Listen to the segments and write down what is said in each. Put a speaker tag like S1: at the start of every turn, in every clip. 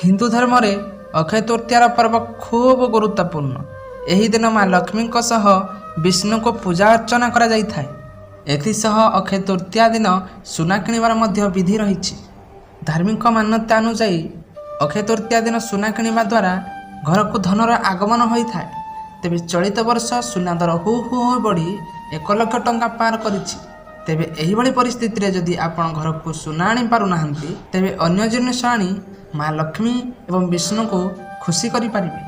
S1: ହିନ୍ଦୁ ଧର୍ମରେ ଅକ୍ଷୟ ତୃତୀୟାର ପର୍ବ ଖୁବ୍ ଗୁରୁତ୍ୱପୂର୍ଣ୍ଣ। ଏହି ଦିନ ମା ଲକ୍ଷ୍ମୀଙ୍କ ସହ ବିଷ୍ଣୁଙ୍କୁ ପୂଜା ଅର୍ଚ୍ଚନା କରାଯାଇଥାଏ। ଏଥିସହ ଅକ୍ଷୟ ତୃତୀୟା ଦିନ ସୁନା କିଣିବାର ମଧ୍ୟ ବିଧି ରହିଛି। ଧାର୍ମିକ ମାନ୍ୟତା ଅନୁଯାୟୀ ଅକ୍ଷୟ ତୃତୀୟା ଦିନ ସୁନା କିଣିବା ଦ୍ୱାରା ଘରକୁ ଧନର ଆଗମନ ହୋଇଥାଏ। ତେବେ ଚଳିତ ବର୍ଷ ସୁନା ଦର ହୁ ହୁ ହୋଇ ବଢ଼ି 1 ଲକ୍ଷ ଟଙ୍କା ପାର କରିଛି। ତେବେ ଏହିଭଳି ପରିସ୍ଥିତିରେ ଯଦି ଆପଣ ଘରକୁ ସୁନା ଆଣିପାରୁନାହାନ୍ତି, ତେବେ ଅନ୍ୟ ଜିନିଷ ଆଣି ମା ଲକ୍ଷ୍ମୀ ଏବଂ ବିଷ୍ଣୁଙ୍କୁ ଖୁସି କରିପାରିବେ।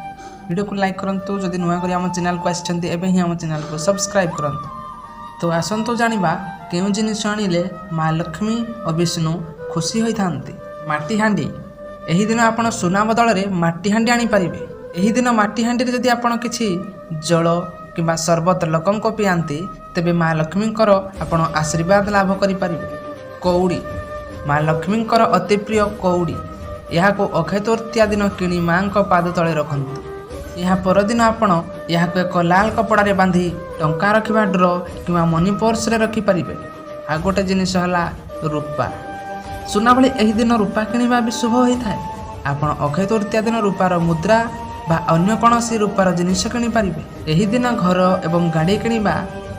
S1: ଭିଡ଼ିଓକୁ ଲାଇକ୍ କରନ୍ତୁ। ଯଦି ନୂଆ କରି ଆମ ଚ୍ୟାନେଲକୁ ଆସିଛନ୍ତି, ଏବେ ହିଁ ଆମ ଚ୍ୟାନେଲକୁ ସବସ୍କ୍ରାଇବ୍ କରନ୍ତୁ। ତ ଆସନ୍ତୁ ଜାଣିବା, କେଉଁ ଜିନିଷ ଆଣିଲେ ମା ଲକ୍ଷ୍ମୀ ଓ ବିଷ୍ଣୁ ଖୁସି ହୋଇଥାନ୍ତି। ମାଟି ହାଣ୍ଡି। ଏହି ଦିନ ଆପଣ ସୁନା ବଦଳରେ ମାଟି ହାଣ୍ଡି ଆଣିପାରିବେ। ଏହି ଦିନ ମାଟି ହାଣ୍ଡିରେ ଯଦି ଆପଣ କିଛି ଜଳ କିମ୍ବା ସରବତ ଲୋକଙ୍କୁ ପିଆନ୍ତି, ତେବେ ମା ଲକ୍ଷ୍ମୀଙ୍କର ଆପଣ ଆଶୀର୍ବାଦ ଲାଭ କରିପାରିବେ। କଉଡ଼ି। ମା ଲକ୍ଷ୍ମୀଙ୍କର ଅତି ପ୍ରିୟ କଉଡ଼ି। ଏହାକୁ ଅକ୍ଷୟ ତୃତୀୟା ଦିନ କିଣି ମାଙ୍କ ପାଦ ତଳେ ରଖନ୍ତୁ। ଏହା ପରଦିନ ଆପଣ ଏହାକୁ ଏକ ଲାଲ କପଡ଼ାରେ ବାନ୍ଧି ଟଙ୍କା ରଖିବା ଡ୍ର କିମ୍ବା ମନି ପର୍ସରେ ରଖିପାରିବେ। ଆଉ ଗୋଟେ ଜିନିଷ ହେଲା ରୂପା। ସୁନା ଭଳି ଏହି ଦିନ ରୂପା କିଣିବା ବି ଶୁଭ ହୋଇଥାଏ। ଆପଣ ଅକ୍ଷୟ ତୃତୀୟା ଦିନ ରୂପାର ମୁଦ୍ରା ବା ଅନ୍ୟ କୌଣସି ରୂପାର ଜିନିଷ କିଣିପାରିବେ। ଏହି ଦିନ ଘର ଏବଂ ଗାଡ଼ି କିଣିବା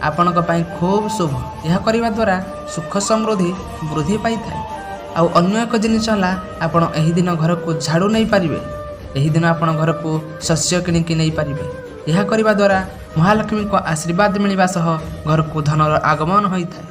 S1: ଆପଣଙ୍କ ପାଇଁ ଖୁବ୍ ଶୁଭ। ଏହା କରିବା ଦ୍ୱାରା ସୁଖ ସମୃଦ୍ଧି ବୃଦ୍ଧି ପାଇଥାଏ। ଆଉ ଅନ୍ୟ ଏକ ଜିନିଷ ହେଲା, ଆପଣ ଏହି ଦିନ ଘରକୁ ଝାଡ଼ୁ ନେଇପାରିବେ। ଏହି ଦିନ ଆପଣ ଘରକୁ ଶସ୍ୟ କିଣିକି ନେଇପାରିବେ। ଏହା କରିବା ଦ୍ୱାରା ମହାଲକ୍ଷ୍ମୀଙ୍କ ଆଶୀର୍ବାଦ ମିଳିବା ସହ ଘରକୁ ଧନର ଆଗମନ ହୋଇଥାଏ।